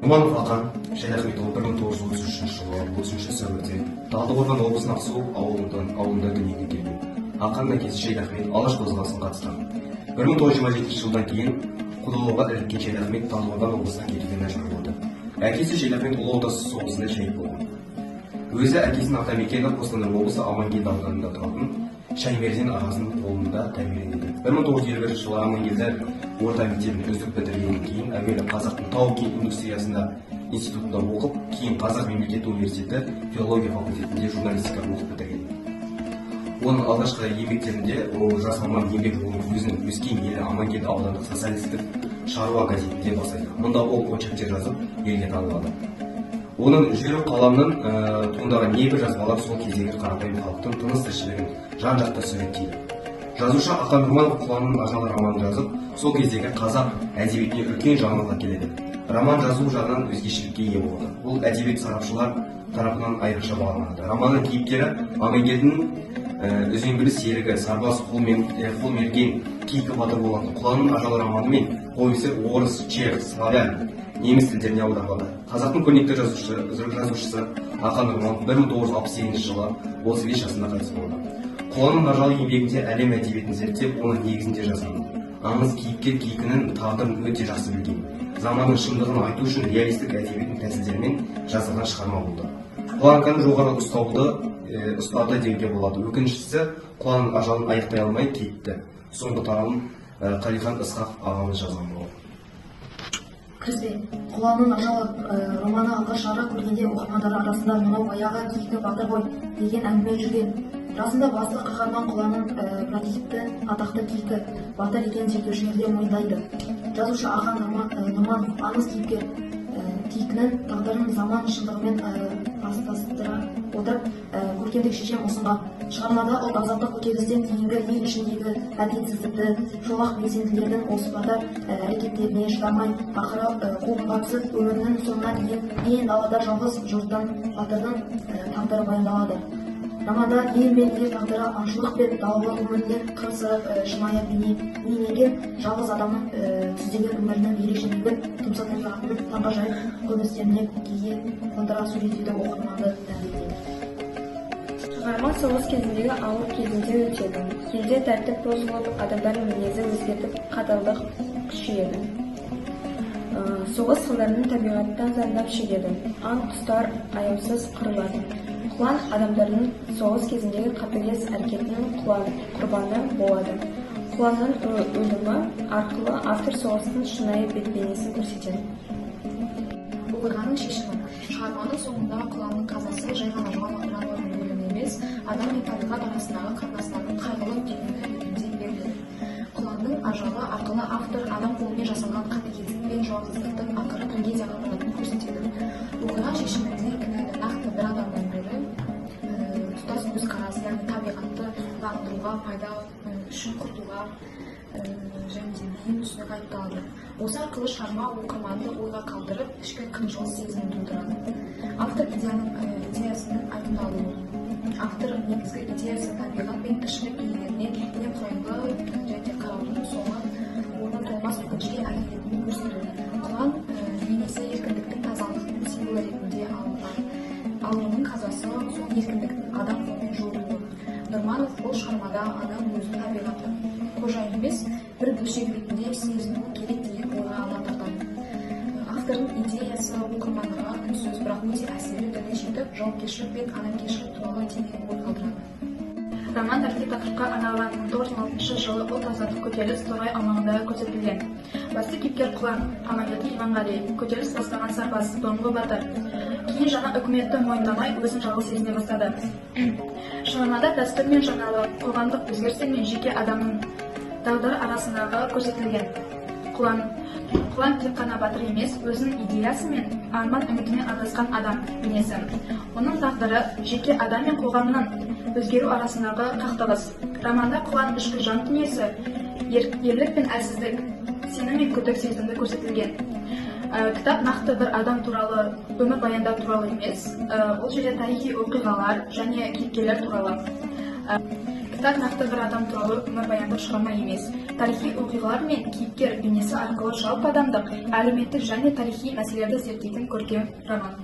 Нұрманов Ақан Шайдахметұлы 1933 жылы 30 сәуірде Талдықорған облысының Ақсу ауылында дүниеге келген. Ақанның әкесі Шайдахмет Алаш қозғалысына қатысқан. 1927 жылдан кейін қудалауға іліккен Шайдахмет Талдықорған облысына кетуге мәжбүр болды. Әкесі Шайдахмет Ұлы Отан соғысында шәһит болған. Өзі әкесінің атамекені Қостанай облысы Амангелді ауданында тұратын Шаймерден ағасының қолында тәрбиеленеді. 1951 жылы Амангелді орта мектебін үздік бітіргеннен кейін әуелі Қазақтың тау-кен индустриясында институтында оқып, кейін Қазақ мемлекеттік университеті филология факультетінде журналистика оқып бітірген. Оның алғашқы еңбектерінде ол жас маман еңбек жолын өзінің өскен елі Амангелді аудандық «Социалистік шаруа» газетінде бастайды. Мұнда ол очерктер жазып, елге танылады. Оның жүйрік қаламынан туындаған небір жазбалар сол кездегі қарапайым халықтың тыныс тіршілігін жан жақты суреттейді. Жазушы Ақан Нұрманов «Құланның ажалы» романын жазып, сол кездегі қазақ әдебиетіне үлкен жаңалық әкеледі. Роман жазу жағынан өзгешелікке ие болады. Бұл әдебиет сарапшылар тарапынан айрықша бағаланады. Романның кейіпкері Амангелдінің үзеңгілі серігі сарбаз Қолмерген Кейкі батыр болатын. «Құланның ажалы» романы мен повесі орыс, чех, славян, неміс тілдеріне аударылады. Қазақтың көрнекті жазушысы Ақан Нұрманов 1968 жылы 35 жасында қайтыс болды. «Құланның ажалы» еңбегінде әлем әдебиетін зерттеп, оның негізінде жазған. Аңыз кейіпкер Кейкінің тағдырын өте жақсы білген. Заманның шындығын айту үшін реалистік әдебиеттің тәсілдерімен жазылған шығарма болды. Планканы жоғары ұстады деуге болады. Өкініштісі, Құланның ажалын аяқтай алмай кетті. Соңғы тарауын Қалихан Ысқақ ағамыз жазған болатын. Кіріспе. «Құланның ажалы» романы алғаш жарық көргенде оқырмандар арасында «Мынау баяғы Кейкі батыр ғой» деген әңгіме жүрген. Расында, басты қаһарман Құланның прототипі атақты Кейкі батыр екенін зерттеушілер де мойындайды. Жазушы Ақан Нұрманов аңыз кейіпкер Кейкінің тағдырын заман шындығымен астастыра отырып, көркемдік шешім ұсынған. Шығармада ұлт азаттық көтерілістен кейінгі ел ішіндегі әділетсіздікті, шолақ белсенділердің оспадар әрекеттеріне шыдамай, ақыры қуғынға түсіп, өмірінің соңына дейін иен далада жалғыз жортқан батырдың тағдыры баяндалады. Романда ел мен ер тағдыры, аңшылық пен далалық өмірдің қыр сыры шынайы бейнеленген, жалғыз адамның түздеген өмірінің ерекшелігін тұмса табиғатының таңғажайып көріністеріне көкейге қондыра суреттеуді оқырманды тәнті етеді. Шығарма соғыс кезіндегі ауыр кезеңде өтеді. Елде тәртіп бұзылып, адамдар мінезі өзгертіп, қаталдық күшейеді. Соғыс салдарынан табиғаттан зардап шегеді. Аң құстар аяусыз қырылады. Құлан адамдардың соғыс кезіндегі қатыгез әрекетінің құрбаны болады. Құланның өлімі арқылы автор соғыстың шынайы бет бейнесін көрсетеді. Оқиғаның шешімі. Шығарманың соңында Құланның қазасы жай ғана жануардың өлімі емес, адам мен табиғат арасындағы қатынастардың қайғылы түйіні ретінде беріледі. «Құланның ажалы» арқылы автор адам қолымен жасалған қатыгездік пен жауапсыздықтың ақыры трагедияға апаратынын көрсетеді. Оқиға шешімінде кінәлі нақты бір адамнан гөрі тұтас көзқарас, яғни табиғатты бағындыруға, пайда үшін құртуға және де бейім түсінік айыпталады. Осы арқылы шығарма оқырманды ойға қалдырып, ішкі қынжыл сезімін тудырады. Автор идеясының айқындалуы. Автор негізгі идеясы табиғат пен тіршілік иелеріне немқұрайлы және де қараудың соңы орны толмас өкінішке әкелетінін көрсету. Құлан бейнесі еркіндіктің, тазалықтың символы ретінде алынған, ал оның қазасы — сол еркіндіктің адам қолымен жойылуы. Нұрманов бұл шығармада адам өзін табиғаттың қожайын емес, бір бөлшегі ретінде сезінуі керек деген ойға ала тартады. Автордың идеясы оқырмандарға үнсіз, бірақ өте әсерлі түрде жетіп, жауапкершілік пен адамгершілік туралы терең ой қалдырады. Роман тарихи тақырыпқа арналған, 1916 жылы ұлт азаттық көтеріліс Торғай аумағында көрсетілген. Басты кейіпкер Құлан, Амангелді Иманғали, көтеріліс бастаған сарбаз, бұрынғы батыр. Кейін жаңа үкіметті мойындамай, өзін жалғыз сезіне бастады. Шығармада дәстүр мен жаңалық, қоғамдық өзгерістер мен жеке адамның тағдыры арасындағы көрсетілген. Құлан тек қана батыр емес, өзінің идеясы мен арман үмітімен адасқан адам бейнесі. Оның тағдыры — жеке адам мен қоғамның өзгеру арасындағы қақтығыс. Романда Құлан ішкі жан дүниесі, ерлік пен әлсіздік, сенім мен күдік сезімді көрсетілген. Кітап нақты бір адам туралы өмір баяндау туралы емес, ол жерде тарихи оқиғалар және кейіпкерлер туралы. Кітап нақты бір адам туралы өмірбаяндық шығарма емес. Тарихи оқиғалар мен кейіпкер бейнесі арқылы жалпы адамдық, әлеуметтік және тарихи мәселелерді зерттейтін көркем роман.